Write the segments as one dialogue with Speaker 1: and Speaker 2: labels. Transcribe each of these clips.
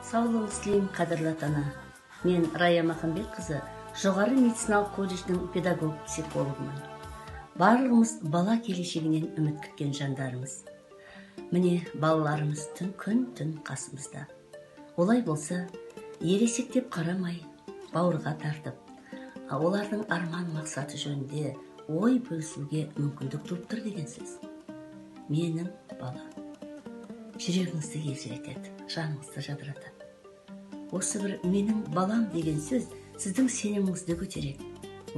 Speaker 1: Саулығыңызды тілеймін, қадірлі ата-ана. Мен Рая Махамбетқызы, жоғары медициналық колледждің педагог психологымын. Барлығымыз бала келешегінен үміт күткен жандармыз. Міне, балаларымыз түн күн түн қасымызда. Олай болса, ересектеп қарамай, бауырға тартып, олардың арман мақсаты жөнінде ой бөлісуге мүмкіндік туып тұр деген сөз. Менің балам жүрегіңізді елжіретеді, жаныңызды жадыратады. Осы бір «менің балам» деген сөз сіздің сеніміңізді көтереді,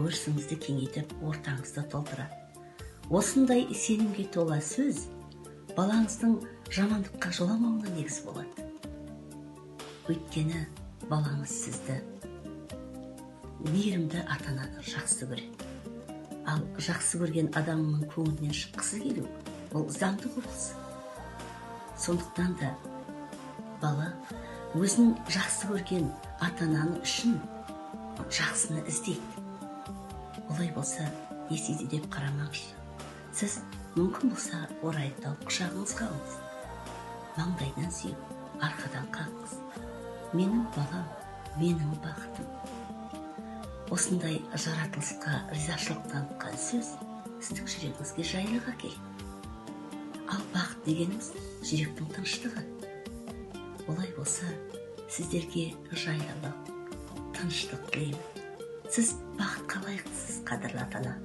Speaker 1: өрісіңізді кеңейтіп, ортаңызды толтырады. Осындай сенімге тола сөз балаңыздың жамандыққа жоламауына негіз болады. Өйткені балаңыз сізді, мейірімді ата ананы жақсы көреді. Ал жақсы көрген адамның көңілінен шыққысы келу — бұл заңды құбылыс. Сондықтан да бала өзін жақсы көрген ата ананы үшін жақсыны іздейді. Олай болса, не істейді деп қарамаңызшы. Сіз мүмкін болса, орайын тауып, құшағыңызға алыңыз, маңдайынан сүйіп, арқадан қағыңыз: «Менің балам, менің бақытым». Осындай жаратылысқа ризашылық танытқан сөз сіздің жүрегіңізге жайлылық әкеледі. Ал бақыт дегеніміз — жүректің тыныштығы. Олай болса, сіздерге жайлылық, тыныштық тілеймін. Сіз бақытқа лайықтысыз, қадірлі ата ана.